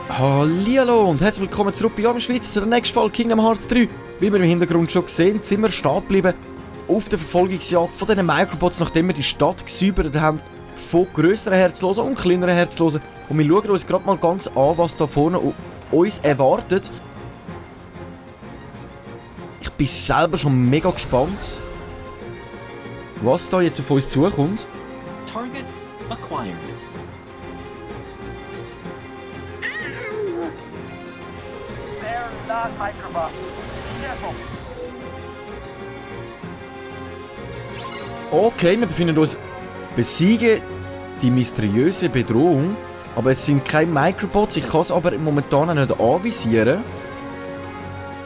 Hallihallo und herzlich willkommen zurück bei Arme Schweiz zu der nächsten Folge Kingdom Hearts 3. Wie wir im Hintergrund schon gesehen, sind wir stehen geblieben auf der Verfolgungsjagd von diesen Microbots, nachdem wir die Stadt gesäubert haben von grösseren Herzlosen und kleineren Herzlosen. Und wir schauen uns gerade mal ganz an, was da vorne uns erwartet. Ich bin selber schon mega gespannt, was da jetzt auf uns zukommt. Target acquired. Not Microbots. Careful. Okay, wir befinden uns besiegen die mysteriöse Bedrohung, aber es sind keine Microbots, ich kann es aber momentan auch nicht anvisieren.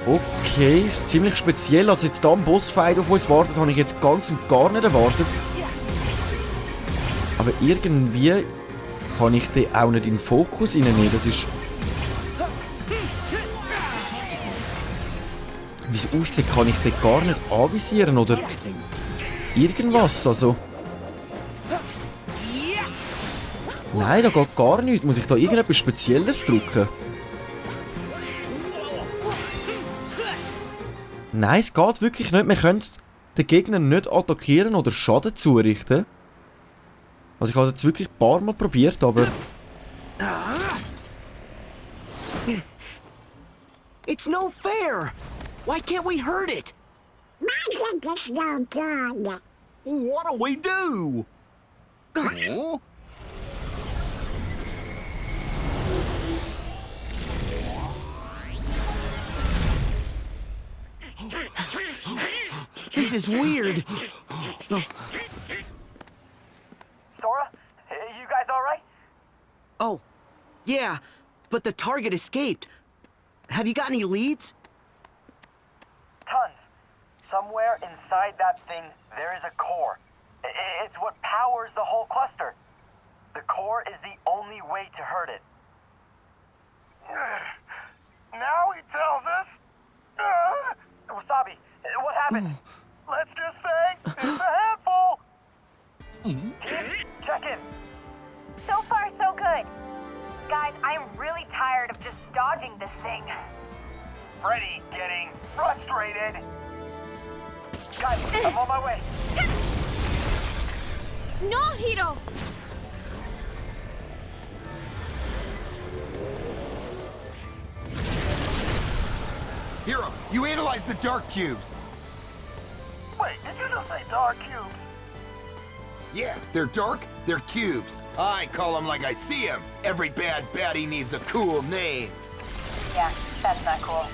Okay, ist ziemlich speziell, als jetzt da ein Bossfight auf uns wartet, habe ich jetzt ganz und gar nicht erwartet. Aber irgendwie kann ich den auch nicht in den Fokus reinnehmen, das ist... Wie es aussieht, kann ich den gar nicht anvisieren oder irgendwas, also... Nein, da geht gar nichts. Muss ich da irgendetwas Spezielles drücken? Nein, es geht wirklich nicht. Wir können den Gegner nicht attackieren oder Schaden zurichten. Also ich habe es jetzt wirklich ein paar Mal probiert, aber... It's no fair! Why can't we hurt it? Magic is no good. What do we do? Huh? This is weird. Sora, you guys all right? Oh, yeah, but the target escaped. Have you got any leads? Tons. Somewhere inside that thing, there is a core. It's what powers the whole cluster. The core is the only way to hurt it. Now he tells us. Wasabi, what happened? Let's just say it's a handful. Team, check in. So far, so good. Guys, I'm really tired of just dodging this thing. Freddy getting frustrated. Guys, I'm on my way. No, Hiro! Hero, you analyzed the dark cubes. Wait, did you just say dark cubes? Yeah, they're dark, they're cubes. I call them like I see them. Every bad baddie needs a cool name. Yeah, that's not cool.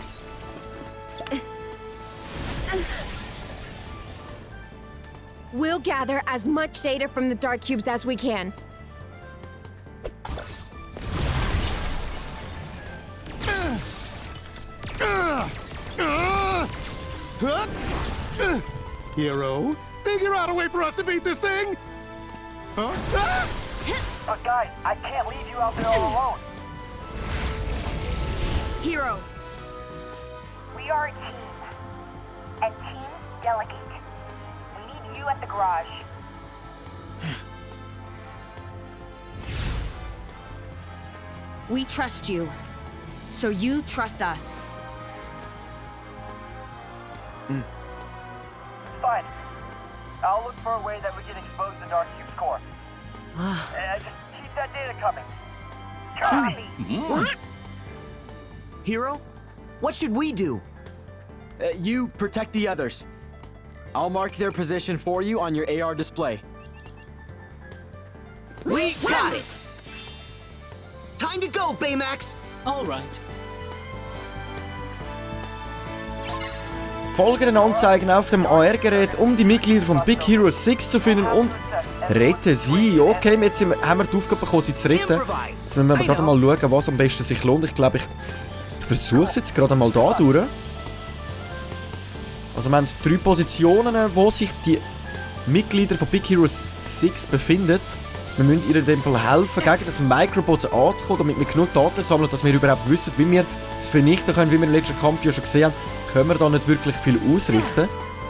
We'll gather as much data from the dark cubes as we can. Hero, figure out a way for us to beat this thing! Huh? But guys, I can't leave you out there all alone. Hero. We are a team. And teams delegate. We need you at the garage. We trust you, so you trust us. Fine. I'll look for a way that we can expose the Dark Cube's core. Just keep that data coming. Copy! Hero, what should we do? You protect the others. I'll mark their position for you on your AR display. We got it! Time to go, Baymax! All right. Folgende Anzeigen auf dem AR-Gerät, um die Mitglieder von Big Hero 6 zu finden und retten sie. Okay, jetzt haben wir die Aufgabe bekommen, sie zu retten. Jetzt müssen wir aber gerade mal schauen, was am besten sich lohnt. Ich glaube, ich versuche es jetzt gerade mal da durch. Also wir haben 3 Positionen, wo sich die Mitglieder von Big Hero 6 befinden. Wir müssen ihnen in dem Fall helfen, gegen das Microbots anzukommen, damit wir genug Daten sammeln, dass wir überhaupt wissen, wie wir es vernichten können, wie wir im letzten Kampf ja schon gesehen haben, können wir da nicht wirklich viel ausrichten.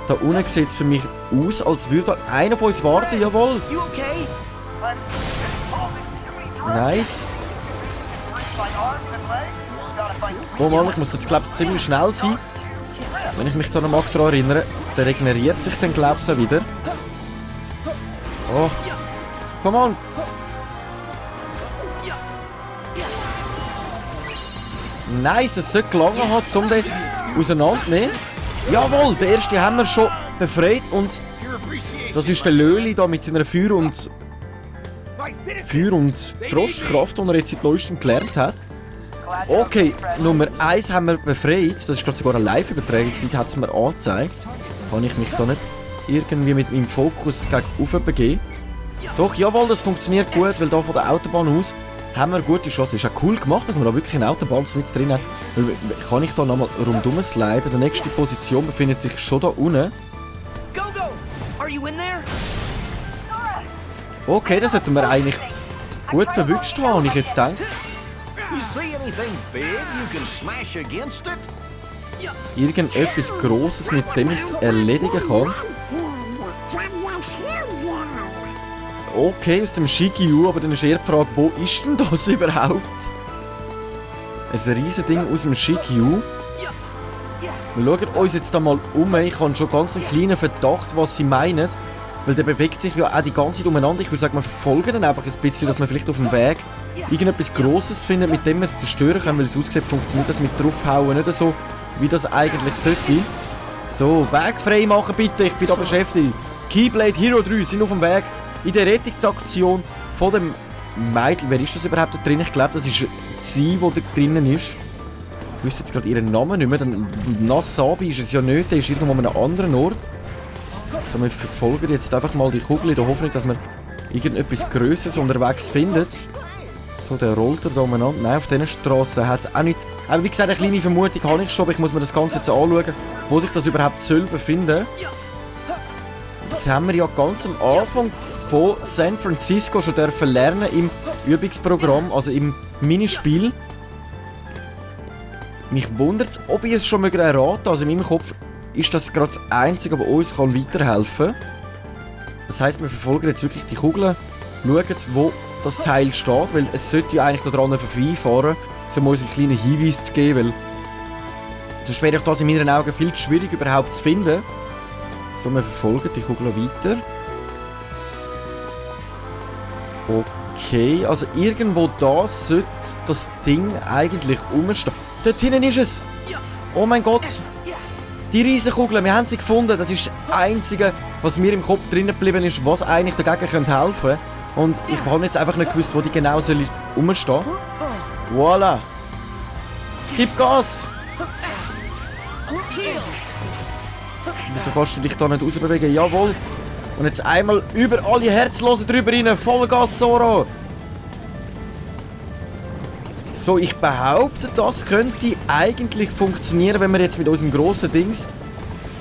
Da unten sieht es für mich aus, als würde da einer von uns warten. Jawohl. You okay? Nice. Oh Mann, ich muss jetzt glaube ich ziemlich schnell sein. Wenn ich mich da noch mal daran erinnere, der regeneriert sich dann glaube ich auch wieder. Oh. Come on. Nice, es sollte gelangen haben, um den auseinanderzunehmen. Jawohl, den ersten haben wir schon befreit und das ist der Löli da mit seiner Feuer- und Frostkraft, die er jetzt seit neuestem gelernt hat. Okay, Nummer 1 haben wir befreit. Das ist gerade sogar eine Live-Übertragung, hat es mir angezeigt. Kann ich mich da nicht irgendwie mit meinem Fokus gegen oben begeben? Doch, jawohl, das funktioniert gut, weil da von der Autobahn aus haben wir gute Chance. Ist auch cool gemacht, dass man da wirklich eine Autobahn mit drin hat. Kann ich da nochmal rundum sliden? Die nächste Position befindet sich schon da unten. Go, go! Are you in there? Okay, das sollten wir eigentlich gut verwünscht haben, habe ich jetzt gedacht. You see anything big you can smash against it? Irgendetwas Grosses, mit dem ich es erledigen kann. Okay, aus dem Shigyu, aber dann ist eher die Frage, wo ist denn das überhaupt? Ein riesen Ding aus dem Shigyu. Wir schauen uns jetzt da mal um. Ich habe schon ganz einen kleinen Verdacht, was sie meinen. Weil der bewegt sich ja auch die ganze Zeit umeinander. Ich würde sagen, wir verfolgen ihn einfach ein bisschen, dass wir vielleicht auf dem Weg irgendetwas Grosses finden, mit dem wir es zerstören können. Weil es aussieht, funktioniert das mit draufhauen nicht so, wie das eigentlich sollte. So, Weg frei machen bitte, ich bin da beschäftigt. Keyblade Hero 3 sind auf dem Weg in der Rettungsaktion von dem Mädel. Wer ist das überhaupt da drin? Ich glaube, das ist sie, die da drinnen ist. Ich wüsste jetzt gerade ihren Namen nicht mehr. Nasabi ist es ja nicht, der ist irgendwo an einem anderen Ort. So, wir verfolgen jetzt einfach mal die Kugel in der Hoffnung, dass wir irgendetwas Größeres unterwegs finden. So, der rollt da umeinander. Nein, auf dieser Straße hat es auch nicht. Aber wie gesagt, eine kleine Vermutung habe ich schon, aber ich muss mir das Ganze jetzt anschauen, wo sich das überhaupt soll befinden. Das haben wir ja ganz am Anfang von San Francisco schon dürfen lernen im Übungsprogramm, also im Minispiel. Mich wundert es, ob ich es schon mal erraten. Also in meinem Kopf ist das gerade das Einzige, was uns weiterhelfen kann. Das heisst, wir verfolgen jetzt wirklich die Kugeln, schauen, wo das Teil steht, weil es sollte ja eigentlich daran vorbeifahren, um uns einen kleinen Hinweis zu geben, weil sonst wäre das in meinen Augen viel zu schwierig überhaupt zu finden. So, wir verfolgen die Kugeln weiter. Okay, also irgendwo da sollte das Ding eigentlich rumstehen. Dort hinten ist es! Oh mein Gott! Die Riesenkugel, wir haben sie gefunden. Das ist das Einzige, was mir im Kopf drinnen geblieben ist, was eigentlich dagegen helfen könnte. Und ich habe jetzt einfach nicht gewusst, wo die genau rumstehen. Voilà! Gib Gas! Wieso kannst du dich da nicht rausbewegen? Jawohl! Und jetzt einmal über alle Herzlosen drüber rein. Vollgas, Sora! So, ich behaupte, das könnte eigentlich funktionieren, wenn wir jetzt mit unserem grossen Dings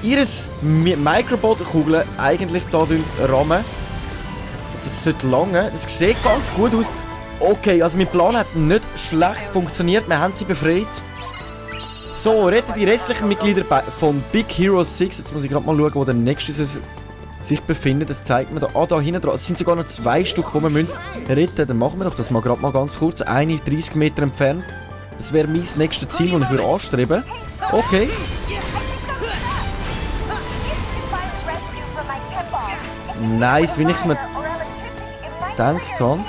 ihres Microbot-Kugeln eigentlich da rammen. Das sollte lange. Das sieht ganz gut aus. Okay, also mein Plan hat nicht schlecht funktioniert. Wir haben sie befreit. So, retten die restlichen Mitglieder von Big Hero 6. Jetzt muss ich gerade mal schauen, wo der nächste sich befindet. Das zeigt mir da. Ah, da hinten dran. Es sind sogar noch 2 Stück, die wir retten müssen. Dann machen wir doch das mal gerade mal ganz kurz. Eine 30 Meter entfernt. Das wäre mein nächstes Ziel, das ich anstreben. Okay. Nice, wie ich es mir gedacht habe.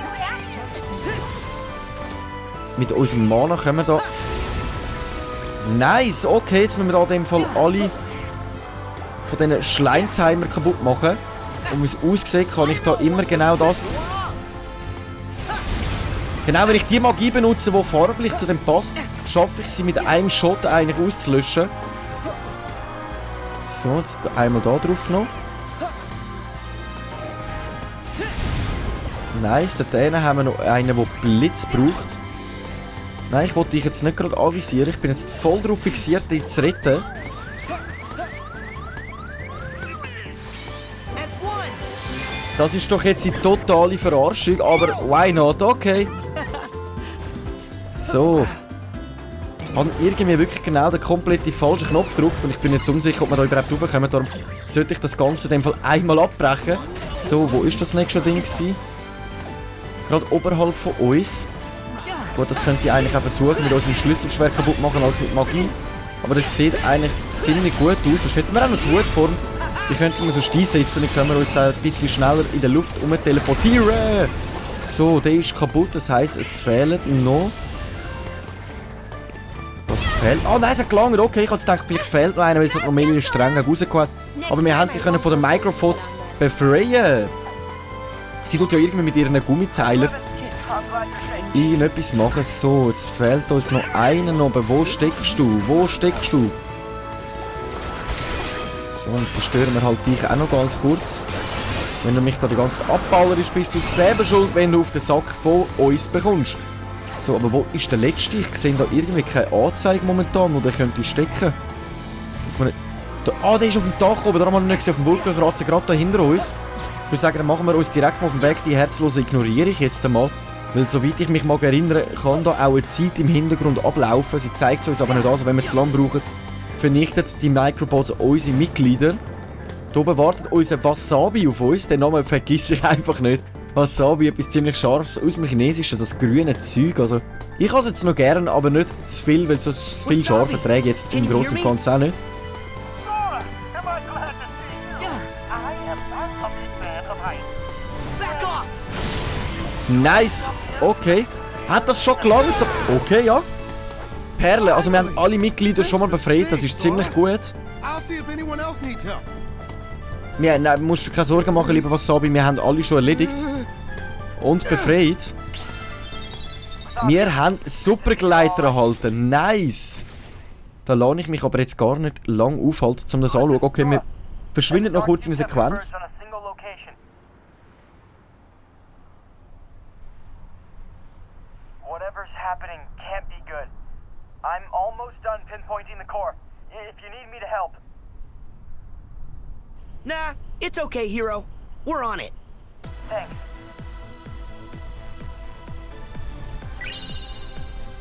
Mit unserem Mana können wir da... Nice, okay, jetzt müssen wir da in dem Fall alle von diesen Schleimtimer kaputt machen. Und wie es aussieht, kann ich da immer genau das... Genau, wenn ich die Magie benutze, die farblich zu dem passt, schaffe ich sie mit einem Shot eigentlich auszulöschen. So, jetzt einmal da drauf noch. Nice, da haben wir noch einen, der Blitz braucht. Nein, ich wollte dich jetzt nicht gerade anvisieren. Ich bin jetzt voll darauf fixiert, dich zu retten. Das ist doch jetzt die totale Verarschung, aber why not? Okay. So. habe irgendwie wirklich genau den komplett falschen Knopf gedrückt und ich bin jetzt unsicher, ob wir da überhaupt raufkommen. Darum sollte ich das Ganze in dem Fall einmal abbrechen. So, wo ist das nächste Ding gewesen? Gerade oberhalb von uns. Gut, das könnte ich eigentlich auch versuchen, mit unserem Schlüsselschwert kaputt machen als mit Magie. Aber das sieht eigentlich ziemlich gut aus. Sonst hätten wir auch noch die Hutform. Die könnten wir so einsetzen, dann können wir uns da ein bisschen schneller in der Luft teleportieren. So, der ist kaputt, das heisst, es fehlen noch... Was fehlt? Ah nein, es hat gelangt. Okay, ich hatte gedacht, vielleicht fehlt noch einer, weil es hat noch mehrere Stränge rausgehauen. Aber wir haben sie von den Microfots befreien. Sie tut ja irgendwie mit ihren Gummiteilen irgendetwas machen. So, jetzt fehlt uns noch einer, aber wo steckst du? Wo steckst du? So, dann zerstören wir halt dich auch noch ganz kurz. Wenn du mich da die ganze Zeit abballerisch, bist du selber schuld, wenn du auf den Sack von uns bekommst. So, aber wo ist der Letzte? Ich sehe da irgendwie keine Anzeige momentan, wo der könnte stecken. Der ist auf dem Dach oben, da haben wir noch nicht gesehen, auf dem Wolkenkratzer, gerade da hinter uns. Ich würde sagen, dann machen wir uns direkt mal auf den Weg. Die Herzlose ignoriere ich jetzt einmal. Weil, soweit ich mich mag erinnern, kann da auch eine Zeit im Hintergrund ablaufen. Sie zeigt es uns aber nicht an, also wenn wir zu lang brauchen, vernichtet die Microbots unsere Mitglieder. Hier oben wartet unser Wasabi auf uns, den Namen vergesse ich einfach nicht. Wasabi, etwas ziemlich Scharfes aus dem Chinesischen, das grüne Zeug. Also, ich habe es jetzt noch gern, aber nicht zu viel, weil so viel scharf verträge jetzt im Großen und Ganzen auch nicht. Nice! Okay. Hat das schon gelangt? Okay, ja. Perle, also wir haben alle Mitglieder schon mal befreit, das ist ziemlich gut. Nein, musst du keine Sorgen machen, lieber Wasabi, wir haben alle schon erledigt. Und befreit. Wir haben Supergleiter erhalten, nice! Da lasse ich mich aber jetzt gar nicht lang aufhalten, um das anzuschauen. Okay, wir verschwinden noch kurz in der Sequenz. Whatever's happening can't be good. I'm almost done pinpointing the core. If you need me to help. Nah, it's okay, Hero. We're on it. Thanks.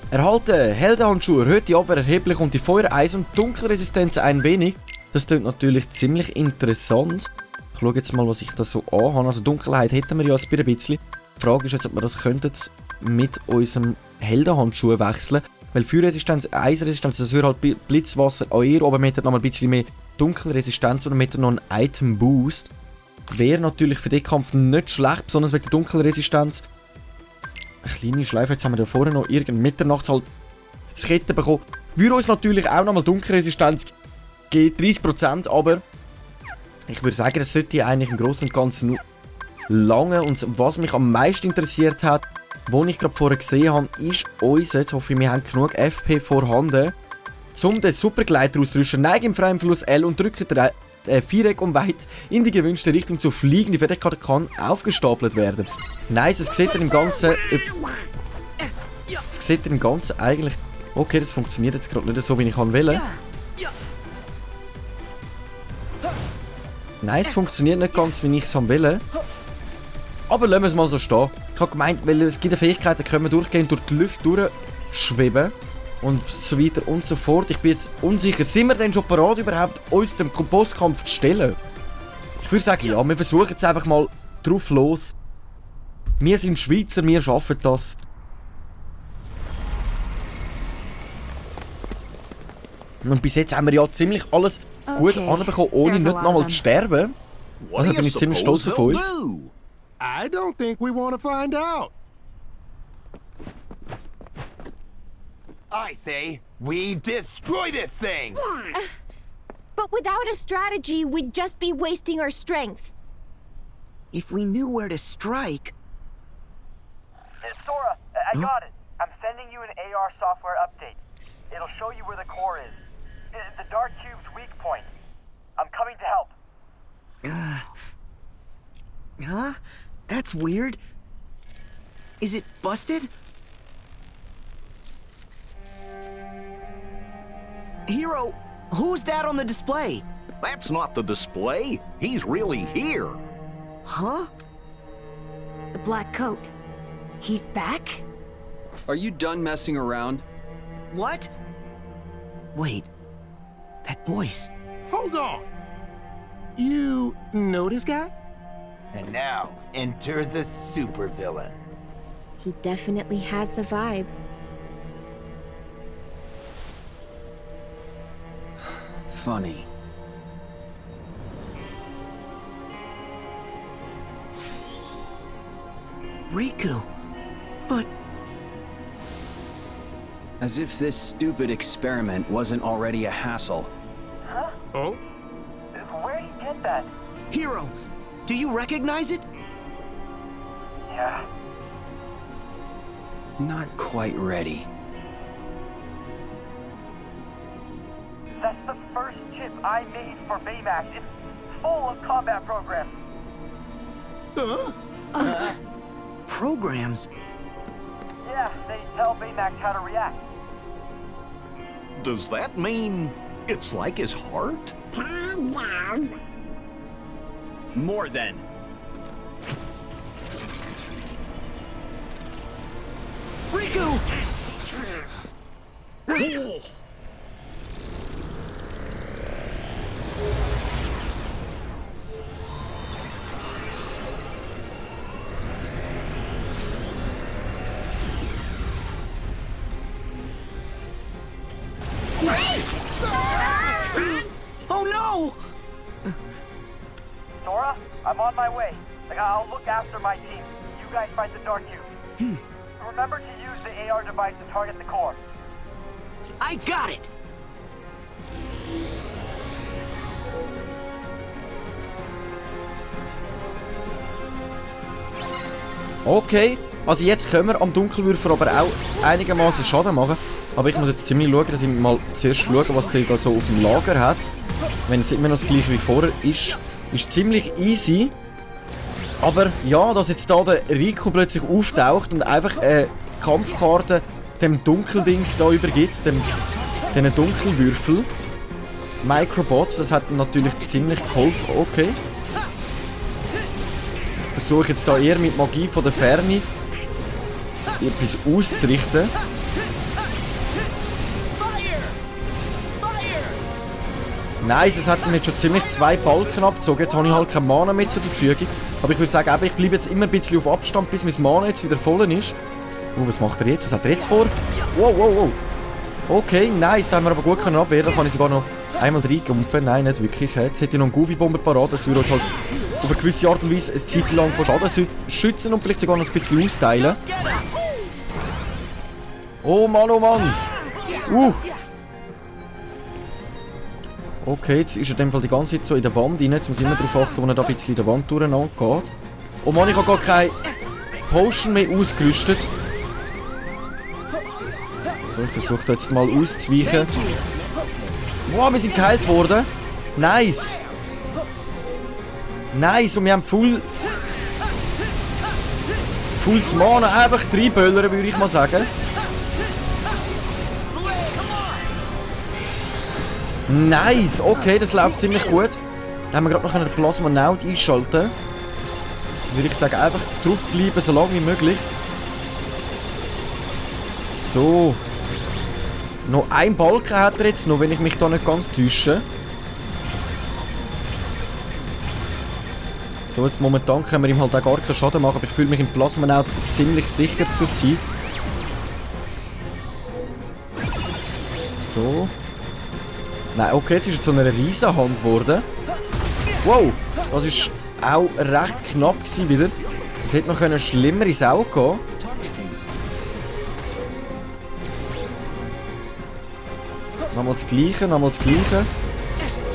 Erhalten Heldenhandschuhe, erhöht die Abwehr erheblich und die Feuer-, Eis- und Dunkelresistenz ein wenig. Das klingt natürlich ziemlich interessant. Ich schaue jetzt mal, was ich da so anhabe. Also Dunkelheit hätten wir ja ein bisschen. Die Frage ist jetzt, ob wir das könnten mit unserem Heldenhandschuh wechseln. Weil Feuerresistenz, Eisresistenz, das würde halt Blitzwasser, Aero, aber wir hätten noch mal ein bisschen mehr Dunkelresistenz und wir hätten noch einen Item-Boost. Wäre natürlich für den Kampf nicht schlecht, besonders wegen der Dunkelresistenz. Eine kleine Schleife, jetzt haben wir da vorne noch irgendein Mitternachts halt das Kette bekommen. Würde uns natürlich auch noch mal Dunkelresistenz geben, 30%, aber ich würde sagen, das sollte eigentlich im Großen und Ganzen lange. Und was mich am meisten interessiert hat, was ich gerade vorher gesehen habe, ist uns, jetzt hoffe ich, wir haben genug FP vorhanden, um den Supergleiter auszurüsten. Neige im freien Fluss L und drücke Viereck, um weit in die gewünschte Richtung zu fliegen. Die Fertigkeit kann aufgestapelt werden. Nice, es sieht im Ganzen... Es sieht im Ganzen eigentlich... Okay, das funktioniert jetzt gerade nicht so, wie ich will. Nice, funktioniert nicht ganz, wie ich es will. Aber lassen wir es mal so stehen. Ich habe gemeint, weil es gibt eine Fähigkeit, da können wir durchgehend durch die Luft durchschweben. Und so weiter und so fort. Ich bin jetzt unsicher, sind wir denn schon bereit, überhaupt uns dem Bosskampf zu stellen? Ich würde sagen, ja, wir versuchen jetzt einfach mal drauf los. Wir sind Schweizer, wir schaffen das. Und bis jetzt haben wir ja ziemlich alles gut anbekommen, ohne nicht nochmal zu sterben. Also bin ich ziemlich stolz auf uns. I don't think we want to find out. I say, we destroy this thing! But without a strategy, we'd just be wasting our strength. If we knew where to strike... Sora, I got it. I'm sending you an AR software update. It'll show you where the core is. The Dark Cube's weak point. I'm coming to help. Huh? That's weird. Is it busted? Hero, who's that on the display? That's not the display. He's really here. Huh? The black coat. He's back? Are you done messing around? What? Wait, that voice. Hold on. You know this guy? And now, enter the supervillain. He definitely has the vibe. Funny. Riku. But As if this stupid experiment wasn't already a hassle. Oh? Where'd he get that? Hero, do you recognize it? Yeah. Not quite ready. That's the first chip I made for Baymax. It's full of combat programs. Programs? Yeah, they tell Baymax how to react. Does that mean it's like his heart? Kind of. More than. Riku! Oh no! Sora, I'm on my way. I'll look after my team. You guys fight the Dark Cube. Remember to use the AR device to target the core. I got it! Okay, also jetzt können wir am Dunkelwürfer aber auch einigermaßen Schaden machen. Aber ich muss jetzt ziemlich schauen, dass ich mal zuerst schaue, was der da so auf dem Lager hat. Wenn es immer noch das gleiche wie vorher ist. Ist ziemlich easy. Aber ja, dass jetzt da der Riku plötzlich auftaucht und einfach eine Kampfkarte dem Dunkeldings da übergibt, diesen Dunkelwürfel. Microbots, das hat natürlich ziemlich geholfen. Okay. Versuche jetzt da eher mit Magie von der Ferne etwas auszurichten. Nice, es hat mir jetzt schon ziemlich 2 Balken abgezogen. Jetzt habe ich halt keine Mana mehr zur Verfügung. Aber ich würde sagen, ich bleibe jetzt immer ein bisschen auf Abstand, bis mein Mana jetzt wieder voll ist. Was macht er jetzt? Was hat er jetzt vor? Wow, wow, wow. Okay, nice. Da haben wir aber gut können abwehren. Da kann ich sogar noch einmal reingumpen. Nein, nicht wirklich. Jetzt hätte ich noch einen Goofy-Bomber parat. Das würde uns halt auf eine gewisse Art und Weise eine Zeit lang vor Schaden schützen und vielleicht sogar noch ein bisschen austeilen. Oh Mann, oh Mann. Okay, jetzt ist er in dem Fall die ganze Zeit so in der Wand rein. Jetzt muss ich immer darauf achten, wo er da ein bisschen in der Wand durcheinander geht. Oh Mann, ich habe gar keine Potion mehr ausgerüstet. So, ich versuche da jetzt mal auszuweichen. Wow, wir sind geheilt worden. Nice. Nice, und wir haben Fulls Mana einfach reinböllern, würde ich mal sagen. Nice, okay, das läuft ziemlich gut. Dann haben wir gerade noch einen Plasma Naut einschalten. Würde ich sagen, einfach draufbleiben, so lange wie möglich. So. Noch ein Balken hat er jetzt noch, wenn ich mich da nicht ganz täusche. So, jetzt momentan können wir ihm halt auch gar keinen Schaden machen, aber ich fühle mich im Plasma Naut ziemlich sicher zur Zeit. So. Nein, okay, jetzt ist er zu einer Riesenhand geworden. Wow, das war auch recht knapp gewesen wieder. Es hätte noch schlimmer ins Auge gehen. Nochmal das Gleiche, nochmal das Gleiche.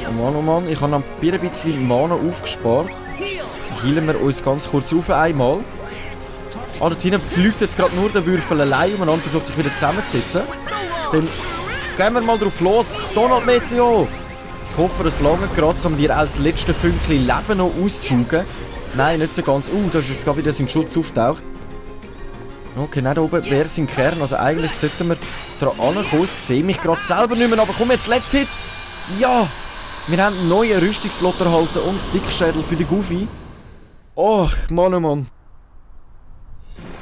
Oh Mann, oh Mann, ich habe noch ein bisschen Mana aufgespart. Heilen wir uns ganz kurz auf einmal. Ah, dort hinten fliegt jetzt gerade nur der Würfel allein und man versucht sich wieder zusammenzusetzen. Dann gehen wir mal drauf los. Donald Meteo! Ich hoffe, es lange gerade, um dir als letzte Fünkchen Leben noch auszusuchen. Nein, nicht so ganz. Da ist jetzt gerade wieder sein Schutz auftaucht. Okay, nein, da oben wäre sein Kern. Also eigentlich sollten wir dran ankommen. Ich sehe mich gerade selber nicht mehr, aber komm jetzt, let's hit! Ja! Wir haben einen neuen Rüstungslot erhalten und Dickschädel für die Goofy. Och, Mann, oh Mann.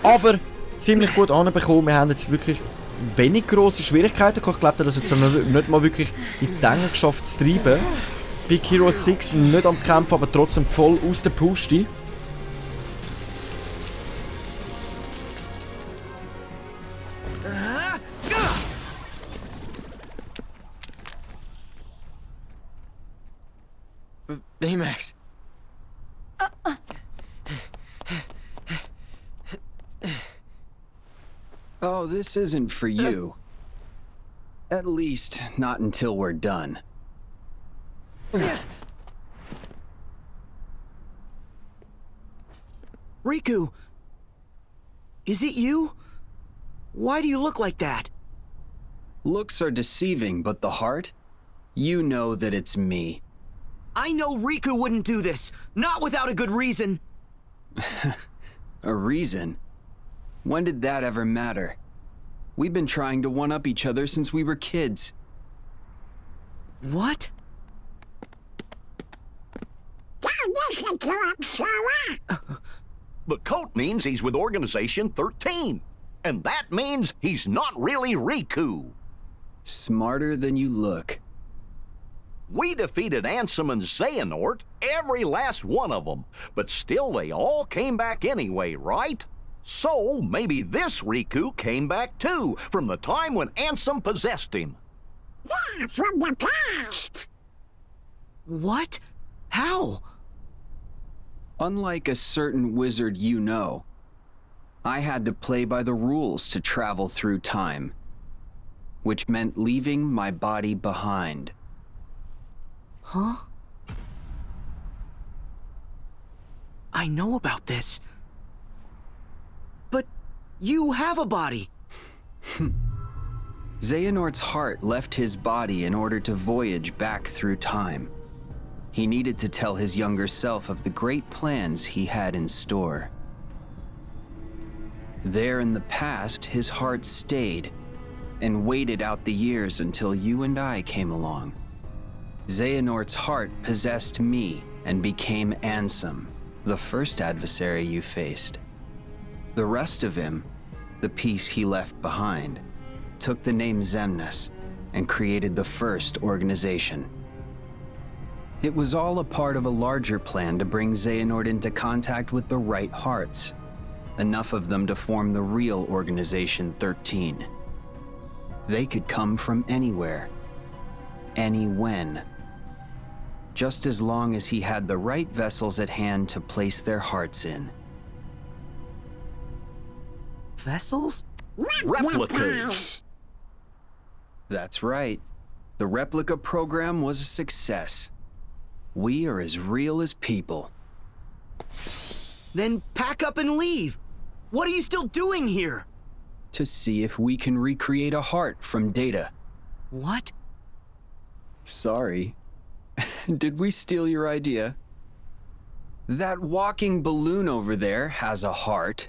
Aber ziemlich gut anbekommen. Wir haben jetzt wirklich wenig grosse Schwierigkeiten gehabt. Ich glaube, er hat es jetzt nicht mal wirklich in die Länge geschafft zu treiben. Big Hero 6 nicht am Kämpfen, aber trotzdem voll aus der Puste. Baymax. Oh, this isn't for you. At least, not until we're done. Riku! Is it you? Why do you look like that? Looks are deceiving, but the heart? You know that it's me. I know Riku wouldn't do this, not without a good reason. A reason? When did that ever matter? We've been trying to one-up each other since we were kids. What? Don't listen to him, Sora. The coat means he's with Organization 13. And that means he's not really Riku. Smarter than you look. We defeated Ansem and Xehanort, every last one of them. But still they all came back anyway, right? So maybe this Riku came back too, from the time when Ansem possessed him. Yeah, from the past. What? How? Unlike a certain wizard you know, I had to play by the rules to travel through time, which meant leaving my body behind. Huh? I know about this. But you have a body. Xehanort's heart left his body in order to voyage back through time. He needed to tell his younger self of the great plans he had in store. There in the past, his heart stayed and waited out the years until you and I came along. Xehanort's heart possessed me and became Ansem, the first adversary you faced. The rest of him, the piece he left behind, took the name Xemnas and created the first organization. It was all a part of a larger plan to bring Xehanort into contact with the right hearts, enough of them to form the real Organization 13. They could come from anywhere, any when, just as long as he had the right vessels at hand to place their hearts in. Vessels? Replicas. That's right. The replica program was a success. We are as real as people. Then pack up and leave. What are you still doing here? To see if we can recreate a heart from data. What? Sorry. Did we steal your idea? That walking balloon over there has a heart.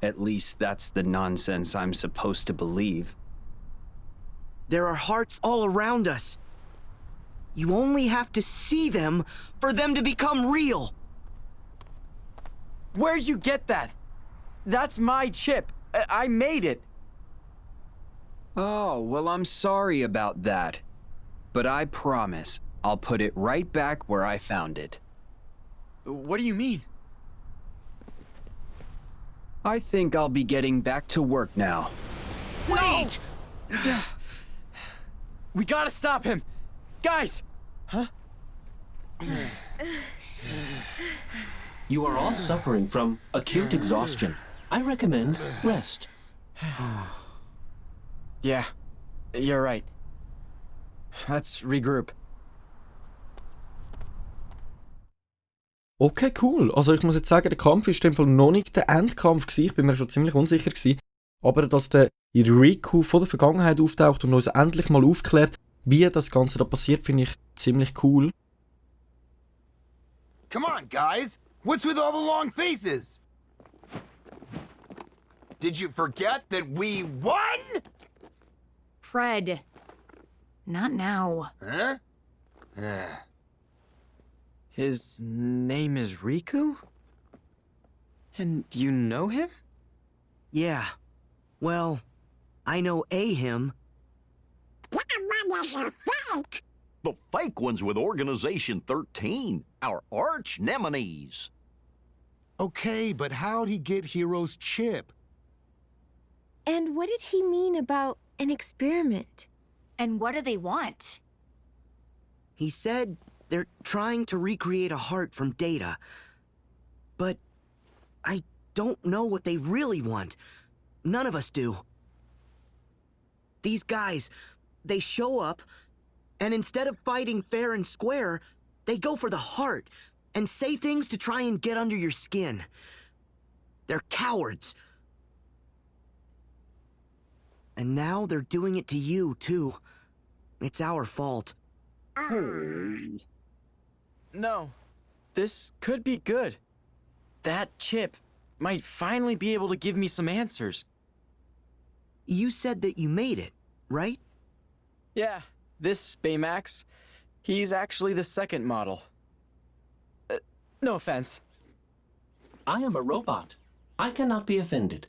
At least that's the nonsense I'm supposed to believe. There are hearts all around us. You only have to see them for them to become real. Where'd you get that? That's my chip. I made it. Oh, well, I'm sorry about that. But I promise I'll put it right back where I found it. What do you mean? I think I'll be getting back to work now. Wait! We gotta stop him! Guys! Huh? You are all suffering from acute exhaustion. I recommend rest. Yeah, you're right. Let's regroup. Okay, cool. Also ich muss jetzt sagen, der Kampf ist in dem Fall noch nicht der Endkampf gewesen. Ich bin mir schon ziemlich unsicher gewesen. Aber dass der Riku von der Vergangenheit auftaucht und uns endlich mal aufklärt, wie das Ganze da passiert, finde ich ziemlich cool. Come on, guys! What's with all the long faces? Did you forget that we won? Fred. Not now. Huh? His name is Riku? And you know him? Yeah. Well, I know a him. That one is a fake. The fake one's with Organization 13, our arch nemesis. Okay, but how'd he get Hero's chip? And what did he mean about an experiment? And what do they want? He said they're trying to recreate a heart from Data. But I don't know what they really want. None of us do. These guys, they show up, and instead of fighting fair and square, they go for the heart and say things to try and get under your skin. They're cowards. And now they're doing it to you, too. It's our fault. No. This could be good. That chip might finally be able to give me some answers. You said that you made it, right? Yeah, this Baymax, he's actually the second model. No offense. I am a robot. I cannot be offended.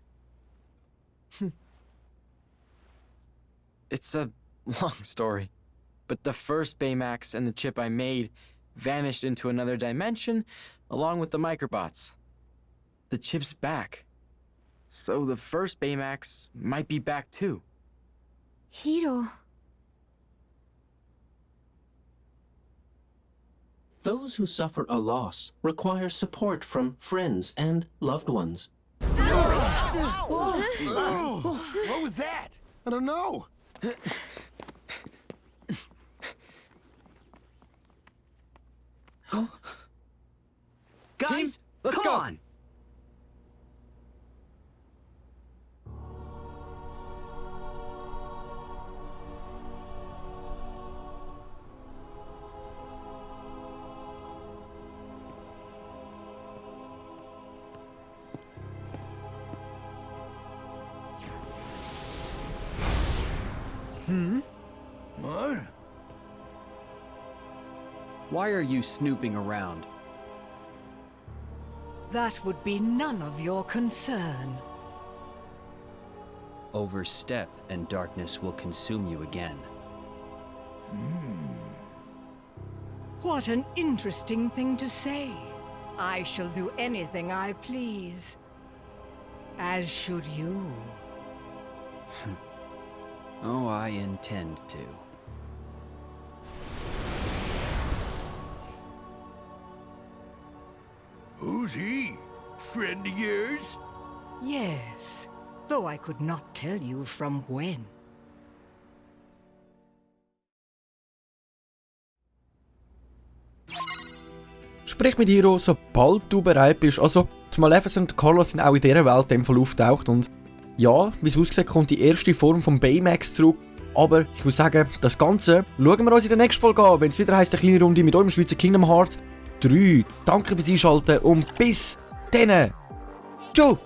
It's a long story, but the first Baymax and the chip I made vanished into another dimension along with the microbots. The chip's back, so the first Baymax might be back too. Hiro. Those who suffer a loss require support from friends and loved ones. What was that? I don't know. Guys, let's come go. on! What? Why are you snooping around? That would be none of your concern. Overstep, and darkness will consume you again. What an interesting thing to say. I shall do anything I please. As should you. Oh, I intend to. Who's he? Friend of yours? Yes, though I could not tell you from when. Sprich mit Hiro, sobald du bereit bist. Also, die Maleficent und Carlos sind auch in dieser Welt in dem Fall auftaucht. Und ja, wie es aussieht, kommt die erste Form von Baymax zurück. Aber ich muss sagen, das Ganze schauen wir uns in der nächsten Folge an, wenn es wieder heisst, eine kleine Runde mit eurem Schweizer Kingdom Hearts 3. Danke fürs Einschalten und bis dann. Ciao!